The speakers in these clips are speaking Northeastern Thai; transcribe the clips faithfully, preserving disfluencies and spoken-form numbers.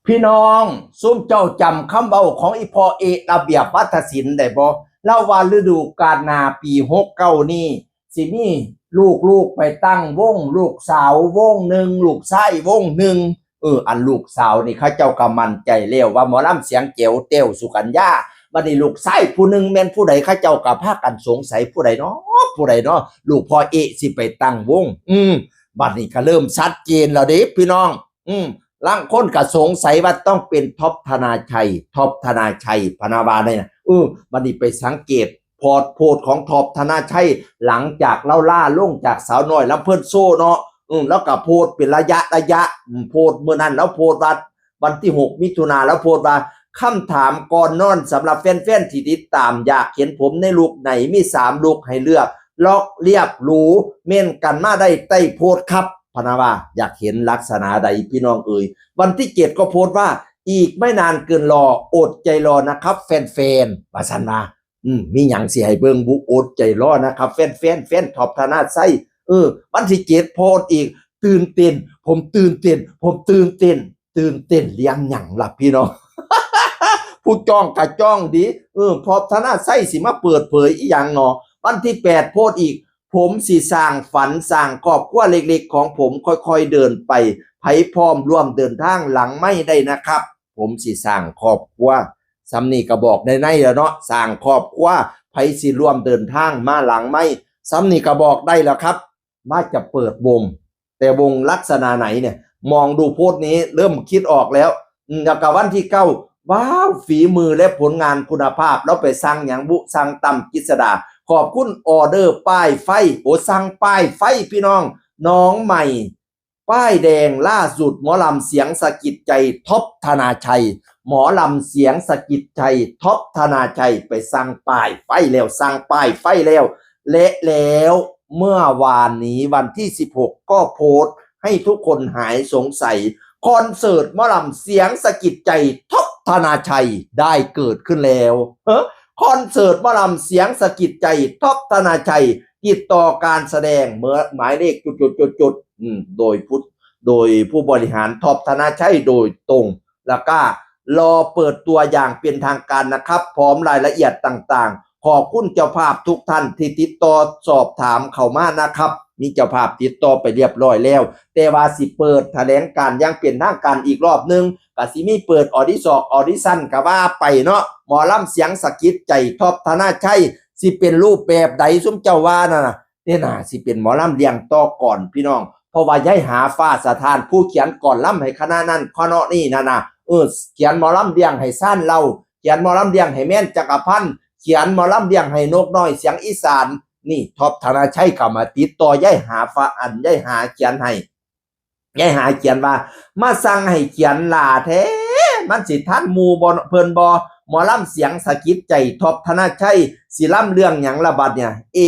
พี่น้อง ซุมเจ้าจำคำเว้าของอีพ่อเอะ ระเบียบวัฒนศิลป์ได้บ่ ลาวว่าฤดูกาลหน้าปีหกเก้านี้ สิมีลูกๆ ไปตั้งวง ลูกสาววงหนึ่ง ลูกชายวงหนึ่ง เออ อันลูกสาวนี่เขาเจ้าก็มั่นใจแล้วว่าหมอลำเสียงแจ๋ว แต้ว สุกัญญา บัดนี้ลูกชายผู้หนึ่งแม่นผู้ใด เขาเจ้าก็พากันสงสัย ผู้ใดเนาะ ผู้ใดเนาะ ลูกพ่อเอะสิไปตั้งวง อืม บัดนี้ก็เริ่มชัดเจนแล้วเด้พี่น้อง อืม ลางคนก็สงสัยว่าต้องเป็นท็อปธนาชัย ท็อปธนาชัย พะนะว่าเนี่ยนะ เออ บัดนี้ไปสังเกตโพสต์ โพสต์ของท็อปธนาชัย หลังจากลาวลาลงจากสาวน้อยลำเพลินโชว์เนาะ อืม แล้วก็โพสต์เป็นระยะระยะ อืม โพสต์มื้อนั้น แล้วโพสต์ว่าวันที่หกมิถุนา แล้วโพสต์ว่า คำถามก่อนนอนสำหรับแฟนๆที่ติดตาม อยากเห็นผมในลุคไหน มีสามลุคให้เลือก ล็อก เรียบ หรู เม้นกันมาได้ใต้โพสต์ครับ พะนะว่า อยากเห็นลักษณะใดพี่น้องเอ๋ย วันที่เจ็ดก็โพสต์ว่า อีกไม่นานเกินรอ อดใจรอนะครับแฟนๆ ว่าซั่นว่า อืม มีหยังสิให้เบิ่งบุ อดใจรอนะครับแฟนๆ แฟนท็อปธนาชัย เออ วันที่เจ็ดโพสต์อีก ตื่นเต้น ผมตื่นเต้น ผมตื่นเต้น ตื่นเต้นเรื่องหยังล่ะพี่น้อง ผู้จ้องก็จ้องดี เออ ท็อปธนาชัยสิมาเปิดเผยอีหยังเนาะ วันที่แปดโพสต์อีก ผมสิสร้างฝันสร้างครอบครัวเล็กๆของผม ค่อยๆเดินไป ไผพร้อมร่วมเดินทางหลังไมค์ได้นะครับ ผมสิสร้างครอบครัว ส่ำนี้ก็บอกได้ในแล้วเนาะ สร้างครอบครัว ไผสิร่วมเดินทางมาหลังไมค์ ส่ำนี้ก็บอกได้แล้วครับ ว่าจะเปิดวง แต่วงลักษณะไหนเนี่ย มองดูโพสต์นี้เริ่มคิดออกแล้ว อืม แล้วก็วันที่เก้า ว้าว ฝีมือและผลงานคุณภาพ แล้วไปสั่งหยังบุ สั่งตั้มกฤษดา ขอบคุณออเดอร์ป้ายไฟ โอ้ สั่งป้ายไฟพี่น้อง น้องใหม่ ป้ายแดงล่าสุด หมอลำเสียงสะกิดใจ ท็อปธนาชัย หมอลำเสียงสะกิดใจ ท็อปธนาชัย ไปสั่งป้ายไฟแล้ว สั่งป้ายไฟแล้ว และแล้วเมื่อวานนี้วันที่สิบหก ก็โพสต์ให้ทุกคนหายสงสัย คอนเสิร์ตหมอลำเสียงสะกิดใจ ท็อปธนาชัย ได้เกิดขึ้นแล้ว เฮ้อ คอนเสิร์ตหมอลำเสียงสะกิดใจ ท็อปธนาชัย ติดต่อการแสดง เมื่อหมายเลขจุดจุดจุดจุด อืม โดยผู้ โดยผู้บริหาร ท็อปธนาชัย โดยตรง แล้วก็รอเปิดตัวอย่างเป็นทางการนะครับ พร้อมรายละเอียดต่างๆ ขอบคุณเจ้าภาพทุกท่านที่ติดต่อสอบถามเข้ามานะครับ มีเจ้าภาพติดต่อไปเรียบร้อยแล้ว แต่ว่าสิเปิดแถลงการอย่างเป็นทางการอีกรอบหนึ่ง ก็สิมีเปิดออดิซอกออดิชั่นก็ว่าไปเนาะ หมอลำเสียงสะกิดใจ ท็อปธนาชัย สิเป็นรูปแบบใดซุมเจ้าว่านั่นน่ะ เด้น่าสิเป็นหมอลำเลี้ยงต่อก่อนพี่น้อง เพราะว่ายายหาฟ้าสถานผู้เขียนกลอนลำให้คณะนั้นคณะนี้นั่นน่ะ เออ เขียนหมอลำเลี้ยงให้ซ่านเหล่า เขียนหมอลำเลี้ยงให้แมนจักรพันธ์ เขียนหมอลำเลี้ยงให้นกน้อยเสียงอีสาน นี่ ท็อปธนาชัยก็มาติดต่อยายหาฟ้า อันยายหาเขียนให้ ยายหาเขียนว่า มาสั่งให้เขียนหล้าแท้ มันสิทันหมู่บ่ เพิ่นบ่ หมอลำเสียงสะกิดใจ ท็อปธนาชัย สิลำเรื่องหยังละบัดเนี่ย เอ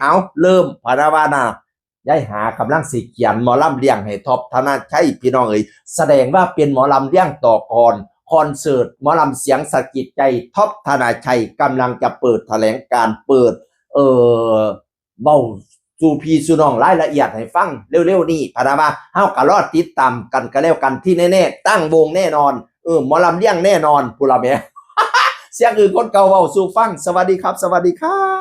เอา เริ่ม พะนะว่าน่ะ ยายหากำลังสิเขียนหมอลำเลี้ยงให้ท็อปธนาชัย พี่น้องเอ๋ย แสดงว่าเป็นหมอลำเลี้ยงต่อก่อน คอนเสิร์ตหมอลำเสียงสะกิดใจ ท็อปธนาชัย กำลังจะเปิดแถลงการเปิด เอ่อ เว้าสู่พี่สู่น้องรายละเอียดให้ฟังเร็วๆนี้ พะนะว่า เฮาก็รอติดตามกันก็แล้วกัน ที่แน่ๆ ตั้งวงแน่นอน เออ หมอลำเลี้ยงแน่นอน พุ้นล่ะแหม เสียงอื่นคนเก่าเว้าสู่ฟัง สวัสดีครับ สวัสดีครับ